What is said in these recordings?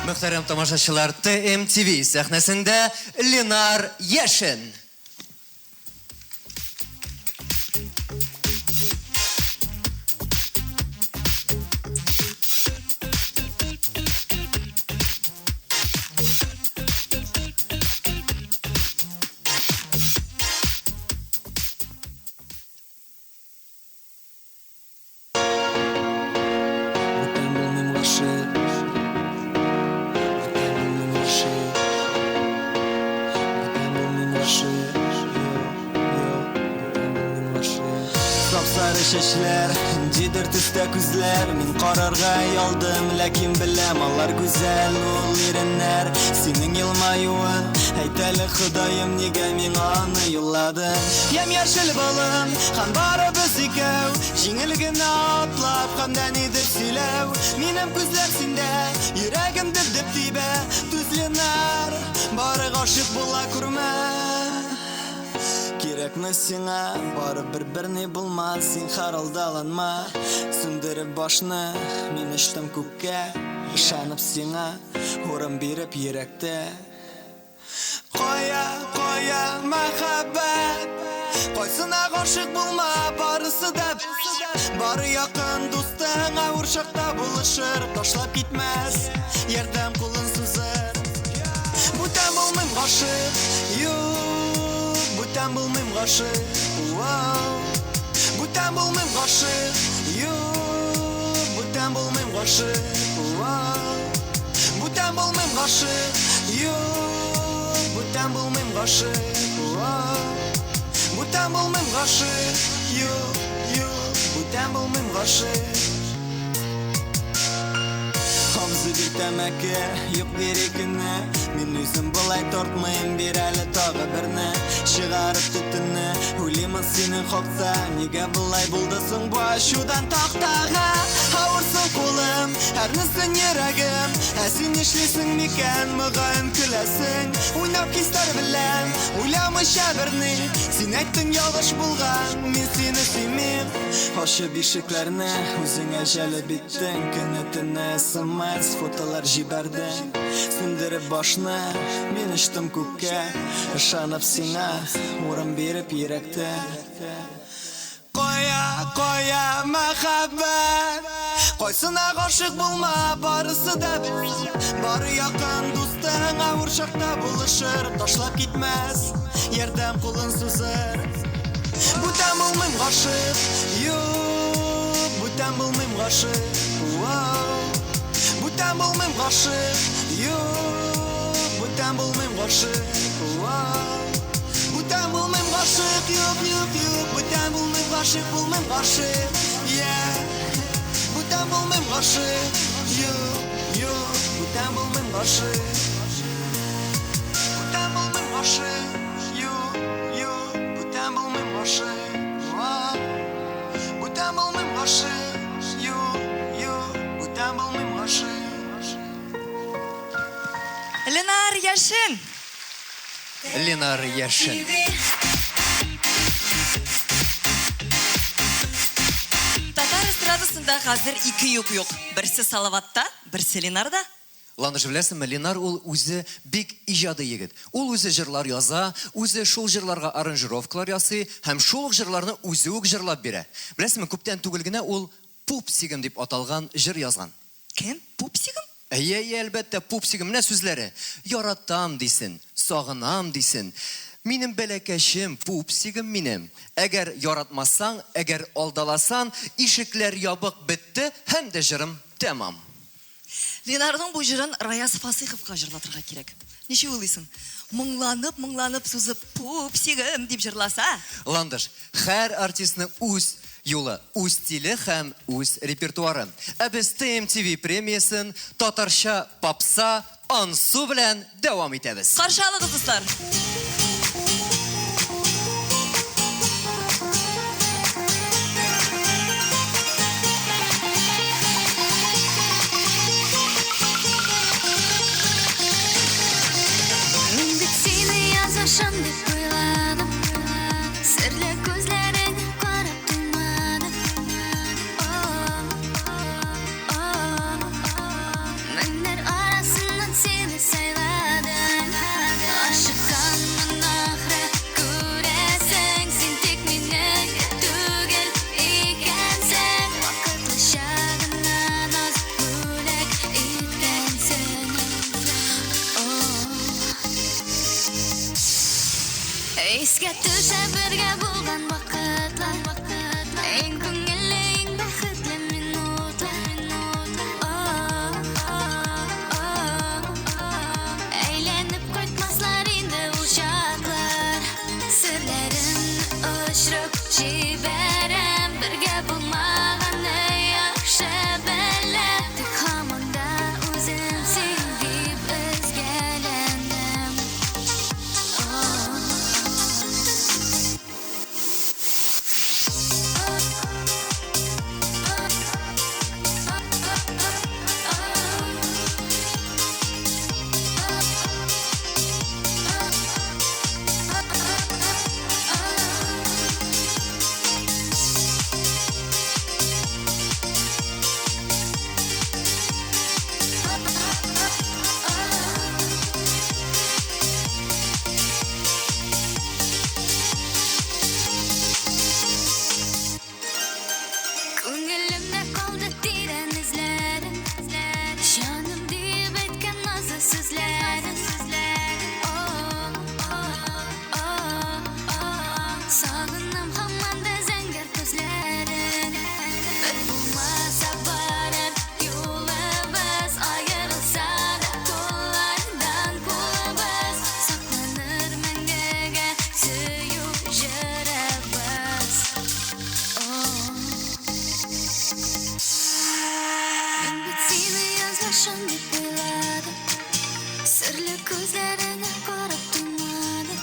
Мөхтәрәм тамашачылар, ТМТВ сәхнәсендә Ленар Яшин. Бүтән булмыйм гашыйк, Бүтән булмыйм гашыйк, Бүтән булмыйм гашыйк, Юк, юк, бүтән булмыйм гашыйк. Сап-сары чәчләр, ниндидер төстә күзләр, Мин карарга оялдым, ләкин беләм, алар гүзәл ул иреннәр. Синең елмаюың, әйт әле, Ходаем, нигә миңа аны юлладың? Ямь-яшел болын, һәм барыбыз икәү, Җиңел генә атлап һәм дә нидер сөйләү. Минем күзләр синдә, йөрәгем дөп-дөп тибә. Түз, Ленар, бары гашыйк була күрмә. Кирәкме сиңа, барыбер берни булмас, зинһар алдаланма. Сүндереп башны, мин очтым күккә, ышанып сиңа, урын биреп йөрәктә. Кая, кая мәхәббәт? Кайсына гашыйк булма, барысы да Бары якын дустың авыр чакта булышыр, ташлап китмәс, ярдәм кулын сузыр. Бүтән булмыйм гашыйк, юк, бүтән булмыйм гашыйк, вау. Бүтән булмыйм гашыйк, юк, бүтән булмыйм гашыйк, вау. Бүтән булмыйм гашыйк, юк, бүтән булмыйм гашыйк, вау. Бүтән булмыйм гашыйк, юк, юк, бүтән булмыйм гашыйк. Абзый бир тәмәке, юк бир икене. Мин үзем болай тартмыйм, бир әле тагы берне. Чыгарып төтенне, уйлыймын синең хакта. Нигә болай булды соң бу ачудан тактага? Авырсын кулым, әрнесен йөрәгем. Ә син нишлисең микән, мөгаен көләсең. Уйнап хисләр белән, уйламыйча берни. Син әйттең ялгыш булган, мин сине сөймим. Ачып ишекләрне, үзеңә җәлеп иттең. Көне-төне смс, фотолар җибәрдең. Сүндереп башны, мин очтым күккә. Ышанып сиңа, урын биреп йөрәктә. Кая, кая мәхәббәт? Кайсына гашыйк булма, барысы да Бары якын дустың авыр чакта булышыр, ташлап китмәс, ярдәм кулын сузыр. Бүтән булмыйм гашыйк, юк, бүтән булмыйм гашыйк, вау. Бүтән булмыйм гашыйк, юк, бүтән булмыйм гашыйк, вау. Бүтән булмыйм гашыйк, юк, юк, юк, бүтән булмыйм гашыйк, булмыйм гашыйк, yeah. Бүтән булмыйм гашыйк, юк, юк, бүтән булмыйм гашыйк. Бүтән булмыйм гашыйк, юк, юк, бүтән булмыйм гашыйк, вау. Бүтән булмыйм гашыйк, юк, юк, бүтән булмыйм гашыйк. Ленар Яшин! Ленар Яшин. Татар эстрадасында хәзер ике юк юк. Берсе Салаватта, берсе Ленарда. Ландыш, беләсеңме, Ленар ул үзе бик иҗади егет. Ул үзе җырлар яза, үзе шул җырларга аранжировкалар ясый һәм шул ук җырларны үзе үк җырлап бирә. Беләсеңме, күптән түгел генә ул Пупсигым дип аталган җыр язган. Кем? Пупсигым? Әйе, әйе, әлбәттә, пупсигым. Менә сүзләре. Яратам, дисен, сагынам, дисен. Минем бәләкәчем, пупсигым минем. Әгәр яратмасаң, әгәр алдаласан, ишекләр ябык, бетте һәм дә җырым тәмам. Ленарның бу җырын Раяз Фасыйховка җырлатырга кирәк. Ничек уйлыйсың? Моңланып, моңланып сузып, пупсигым дип җырласа? Ландыш, һәр артистның үз юлы, үз стиле һәм үз репертуары. Ә без TMTV премиясен татарча попса Ансу белән дәвам итәбез. Каршы алыгыз, дуслар! Мин бит сине язмышым дип уйладым. Серле күзләреңә карап туймадым. О, о, Меңнәр арасыннан. сине сайладым. Ашыкканмын ахры, күрәсең, син тик минеке түгел икәнсең. Вакытлыча гына наз бүләк иткәнсең. Искә төшә бергә булган вакытлар, иң күңелле, иң бәхетле минутлар. Әйләнеп кайтмаслар инде ул чаклар. Серләремне очырып җибәрәм, бергә булмаганны яхшы беләм. Тик һаман да үзем син дип өзгәләнәм. Күңелемдә калды тирән эзләрең, Җаным диеп әйткән назлы сүзләрең. Сагынам һаман да зәңгәр күзләрең. Бер булмаса барыр юлыбыз, Аерылса да куллардан кулыбыз, Сакланыр мәңгегә сөю җырыбыз. Мин бит сине язмышым дип уйладым, Серле күзләреңә карап туймадым.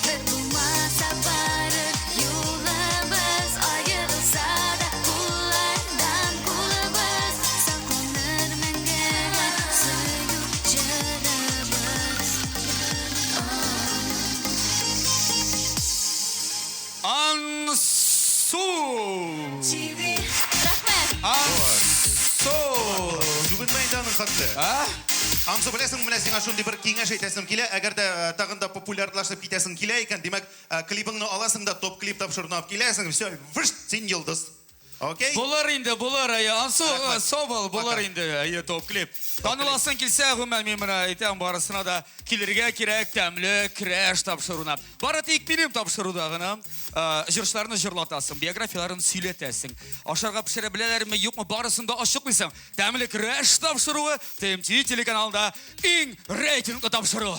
Бер булмаса барыр юлыбыз, Аерылса да куллардан кулыбыз, Сакланыр мәңгегә сөю җырыбыз. Ансу! Рәхмәт! Ансу! Сүгенмә инде аның хәтле. А? Ансу, беләсеңме, менә сиңа шундый бер киңәш әйтәсем килә. Әгәр дә тагын да популярлашып китәсең килә икән, димәк, клибыңны аласың да топ-клип тапшыруына алып киләсең, все, вышт, син йолдыз. Окей? Булыр инде, булыр, әйе. Ансу, Рәхмәт. сау бул, булыр Пока. инде, әйе, топ-клип. Таныласың килсә, гомумән, мин менә әйтәм, барысына да килергә кирәк, тәмле көрәш тапшыруына. Бары тик минем тапшыруда гына җырчыларны җырлатасың, биографияләрен сөйләтәсең. Ашарга пешерә беләләрме, юкмы, барысын да ачыклыйсың. Тәмле көрәш тапшыруы ТМТ телеканалында иң рейтинглы тапшыру.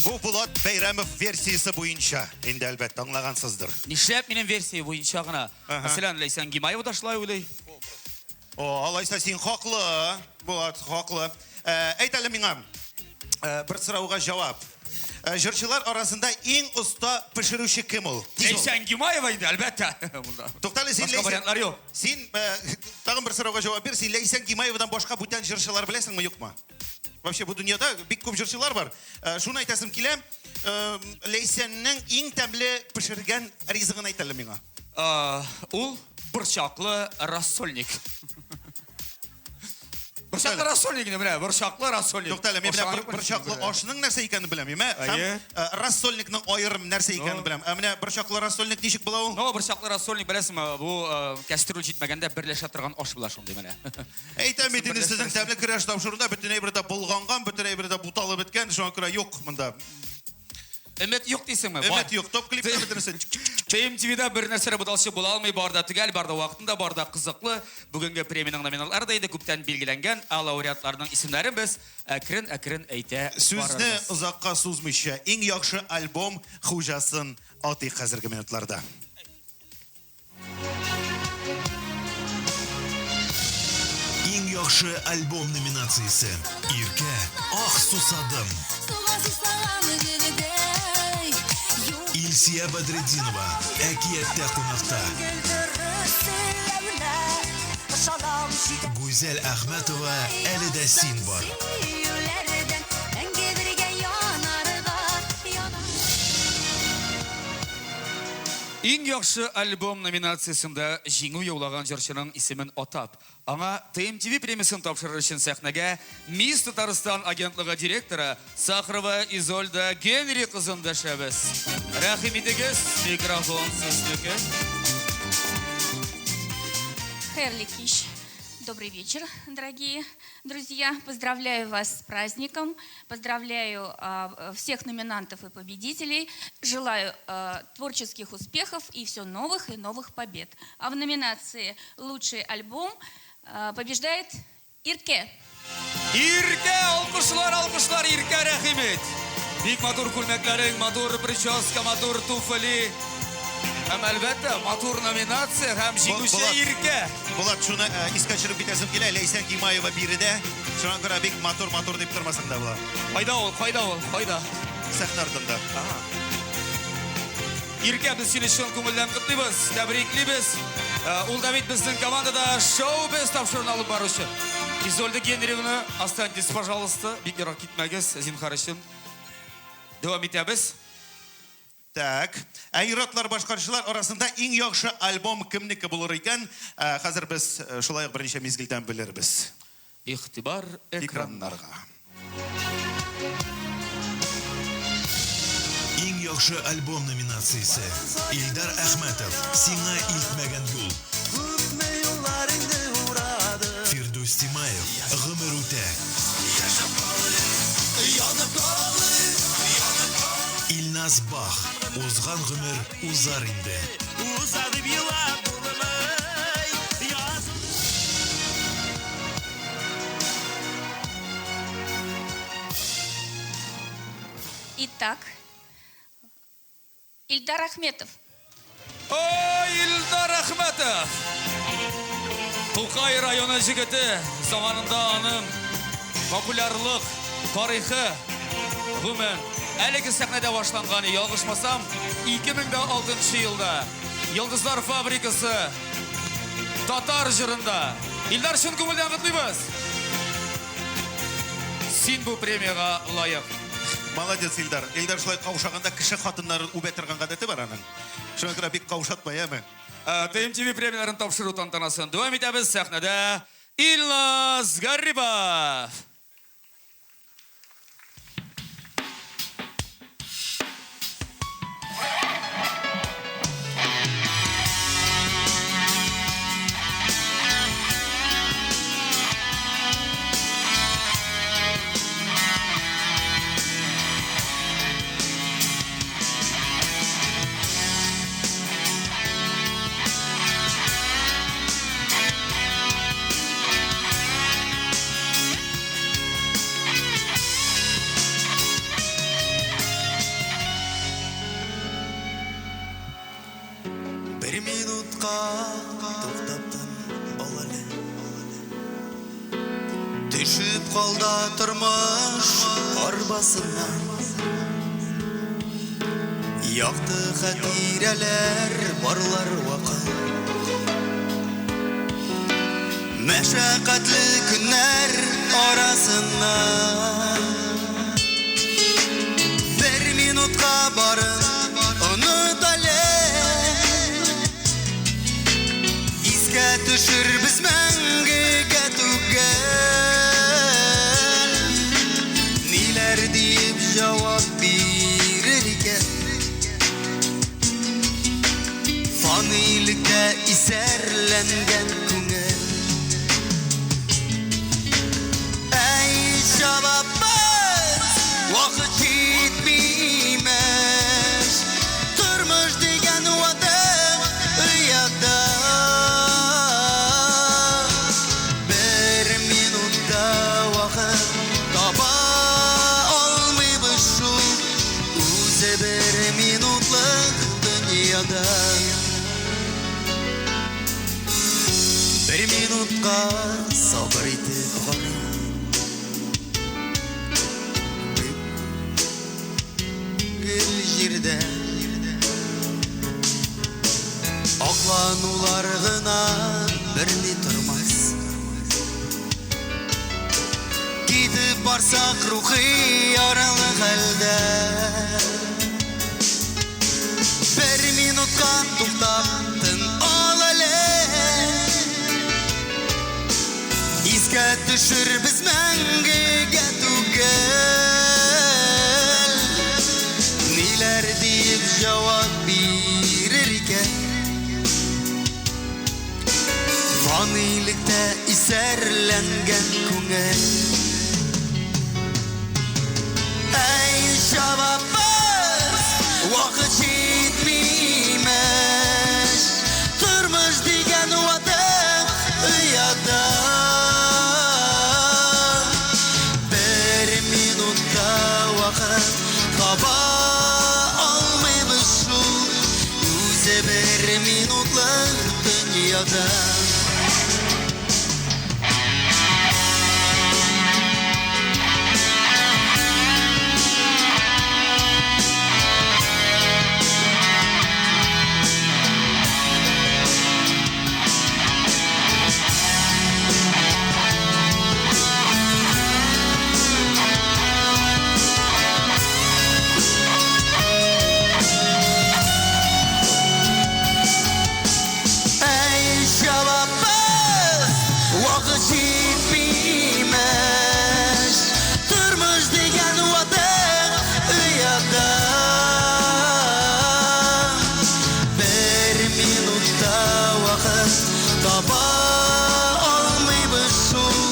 Бу Булат Бәйрәмов версиясе буенча, инде әлбәттә аңлагансыздыр. Нишләп минем версия буенча гына? Мәсәлән, Ләйсән Гимаева да шулай уйлый. О, алайса син хаклы, Булат, хаклы. Әйт әле миңа, бер сорауга җавап. Җырчылар арасында иң оста пешерүче кем ул? Тиз бул. Ләйсән Гимаева инде, әлбәттә. Монда. Туктале, син Башка Ләйсән- вариантлар юк. Син тагын бер сорауга җавап бир. Син Ләйсән Гимаевадан башка бүтән җырчылар беләсеңме, юкмы? Вообще бу дөньяда бик күп җырчылар бар. Шуны әйтәсем килә. Ләйсәннең иң тәмле пешергән ризыгын әйт әле миңа. Ул борчаклы рассольник. Борчаклы рассольник инде менә, борчаклы рассольник. Туктале, мин менә Ашаган юк борчаклы менә. ашның нәрсә икәнен беләм, име? Һәм, Әйе. рассольникның аерым нәрсә икәнен Ну. беләм. Ә менә борчаклы рассольник ничек була ул? Ну, борчаклы рассольник беләсеңме, бу кәстрүл җитмәгәндә берләшә торган аш була шундый менә. Әйтәм бит инде, сезнең тәмле көрәш тапшыруында бөтен әйбер дә булганган, бөтен әйбер дә буталып беткән, шуңа күрә юк монда. Өмет юк дисеңме? Өмет юк. Топ клипта бөтенесен. ТМТВда бер нәрсә дә буталчык була алмый, бар да төгәл, бар да вакытында, бар да кызыклы. Бүгенге премиянең номинантлары да инде күптән билгеләнгән, ә лауреатларның исемнәрен без әкрен-әкрен әйтә Сүзне барырбыз. озакка сузмыйча, иң яхшы альбом хуҗасын атыйк хәзерге минутларда. Иң яхшы альбом номинациясе. Иркә, Ах сусадым. Суга сусаган гөлдәй. Илсия Бәдретдинова, Әкияттә кунакта. Гүзәл Әхмәтова, Әле дә син бар. Сөюләрдән мәңге бергә янарга яна. Иң яхшы альбом номинациясендә җиңү яулаган җырчының исемен атап, аңа ТМТВ премиясен тапшырыр өчен сәхнәгә Мисс Татарстан агентлыгы директоры Сахарова Изольда Генри кызын дәшәбез. Рәхим итегез, микрофон сезнеке. Хәерле кич. Добрый вечер, дорогие друзья. Поздравляю вас с праздником. Поздравляю всех номинантов и победителей. Желаю творческих успехов и все новых и новых побед. А в номинации «Лучший альбом» побеждает Ирке. Иркә, алкышлар, алкышлар, Иркә, рәхим ит. Бик матур күлмәкләрең, матур прическа, матур туфли. Һәм әлбәттә, матур номинация һәм җиңүче Булат. Иркә. Булат, шуны искә төшереп китәсем килә, Ләйсән Гимаева биредә. Шуңа күрә бик матур-матур дип тормасаң да була. Кайда ул, кайда ул, кайда? Сәхнә артында. Иркә, без сине чын күңелдән котлыйбыз, тәбриклибез. Ул да бит безнең командада шоу-без тапшыруын алып баручы. Изольда Генриевна, останьтесь, пожалуйста. Бик ерак китмәгез, зинһар өчен. Дәвам итәбез. Так. Ә ир-атлар башкаручылар арасында иң яхшы альбом кемнеке булыр икән? Хәзер без шулай ук берничә мизгелдән белербез. Игътибар экраннарга. Экраннарга. Иң яхшы альбом номинациясе. Илдар Әхмәтов, Сиңа илтмәгән юл. Күпме юллар инде урады. Фирдүс Тимаев, Гомер үтә. Илназ Бах, Узган гомер узар инде. Уза дип елап булмый. Яз Итак, Ильдар Ахметов. Ой, Илдар Әхмәтов! Тукай районы җегете, заманында аның популярлык тарихы гомумән әлеге сәхнәдә башланган, ялгышмасам, 2006 елда Йолдызлар фабрикасы татар җырында. Илдар, чын күңелдән котлыйбыз. Син бу премиягә лаек. Молодец, Илдар. Илдар шулай каушаганда кеше хатыннарын үбә торган гадәте бар аның. Шуңа күрә бик каушатма, яме. ТМТВ премияләрен тапшыру тантанасын дәвам итәбез. Сәхнәдә Илназ Гарипов. Бер минутка туктап тын ал әле. Төшеп калды тормыш арбасыннан. Якты хатирәләр барлар вакыт. Мәшәкатьле көннәр арасыннан. Бер минутка барын оныт әле. Искә төшербез мәңгегә түгел. Ниләр диеп җавап бирер икән? Фанилеккә исәрләнгән күңел. Әй, чабабыз, вакыт җитмиме? минутка сабыр итеп карыйк. Гел җирдә акланулар гына берни тормас. Китеп барсак рухи яралы хәлдә. Бер минутка туктап тын ал әле. Искә төшер без мәңгегә түгел. Ниләр диеп җавап бирер икән? Фанилектә исәрләнгән күңел. Әй, чабабыз, вакыт җитмимеш. Тормыш дигән ватык ояда. Бер минутта вакыт таба алмыйбыз шул. Үзе бер минутлык дөньяда. Әй, чабабыз, вакыт җитмимеш. Тормыш дигән ватык ояда. Бер минутта вакыт таба алмыйбыз шул.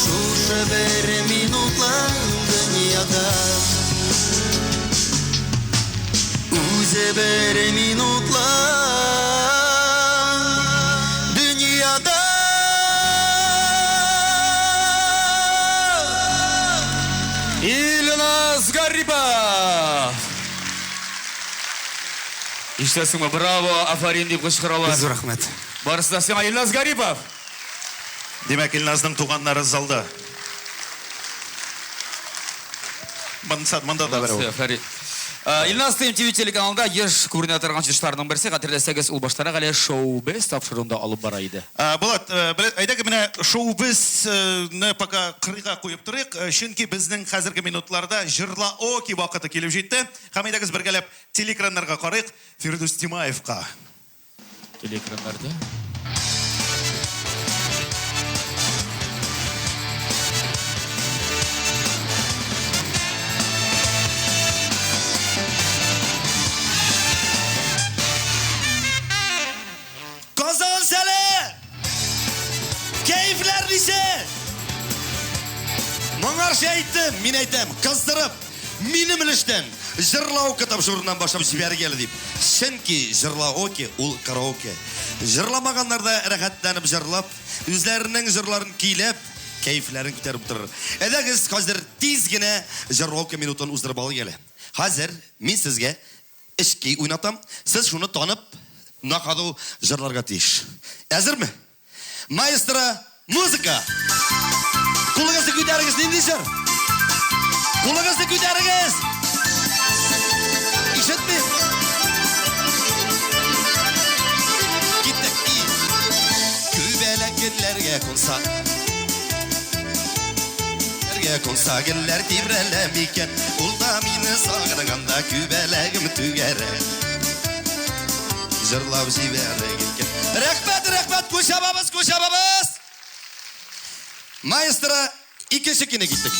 Шушы бер минутлык дөньяда. Үзе бер минутлык дөньяда. Илназ Гарипов! Ишетәсеңме? Браво, афарин дип кычкыралар. Зур рәхмәт. Барысы да сиңа, Илназ Гарипов! Димәк, Илназның туганнары залда. Монда да берәү. Афәрин. Илназ ТМТВ телеканалында еш күренә торган җырчыларның берсе, хәтерләсәгез, ул баштарак әле шоу-без тапшыруында алып бара иде. Булат, әйдәгез менә шоу-безне пока кырыйга куеп торыйк, чөнки безнең хәзерге минутларда җырлаоке вакыты килеп җитте. Һәм әйдәгез бергәләп телеэкраннарга карыйк. Фирдүс Тимаевка. Телеэкраннарда. Казан сәле! Кәефләр ничек? Моңарчы әйттем, мин әйтәм, кыздырып, минем өлештән җырлаоке тапшыруыннан башлап җибәргәле әле дип. Чөнки җырлаоке ул караоке. Җырламаганнар да рәхәтләнеп җырлап, үзләренең җырларын көйләп, кәефләрен күтәреп утырыр. Әйдәгез, хәзер тиз генә җырлаоке минутын уздырып алыйк әле. Хәзер мин сезгә эчки уйнатам, сез шуны танып, на ходу җырларга тиеш. Әзерме? Маэстро, музыка! Кулыгызны күтәрегез, нинди җыр? Кулыгызны күтәрегез! Ишетмим. Киттек. И. Күбәләк гөлләргә кунса. Гөлләргә кунса гөлләр тибрәлә микән? Ул да мине сагынганда күбәләгем түгәрәк. Җырлап җибәрер икән. Рәхмәт, рәхмәт, кул чабабыз, кул чабабыз! Маэстро, икенче көйне киттек.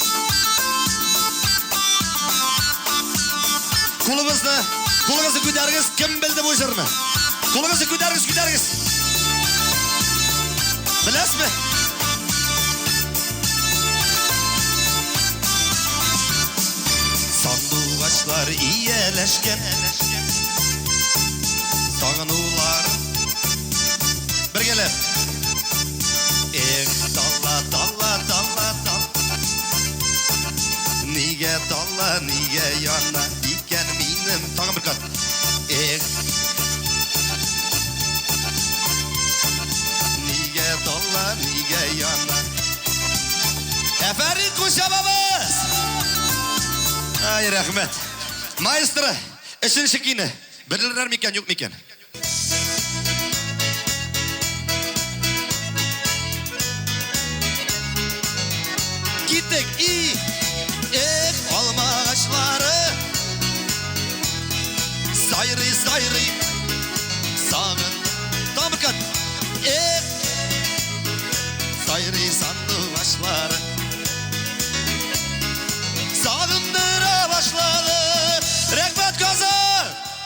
Кулыгызны, кулыгызны күтәрегез, кем белде бу җырны? Кулыгызны күтәрегез, күтәрегез. Беләсезме? Сандугачлар ияләшкән сагынулар. Бергәләп. Эх, дала, дала, дала, дала. Нигә дала, нигә яна икән минем. Тагын бер кат. Эх. Нигә дала, нигә Кул чабабыз! Ай, рәхмәт. Маэстро, өченче көйне белерләр микән, юк микән? Киттек и эх, алмагачлары сайрый, сайрый.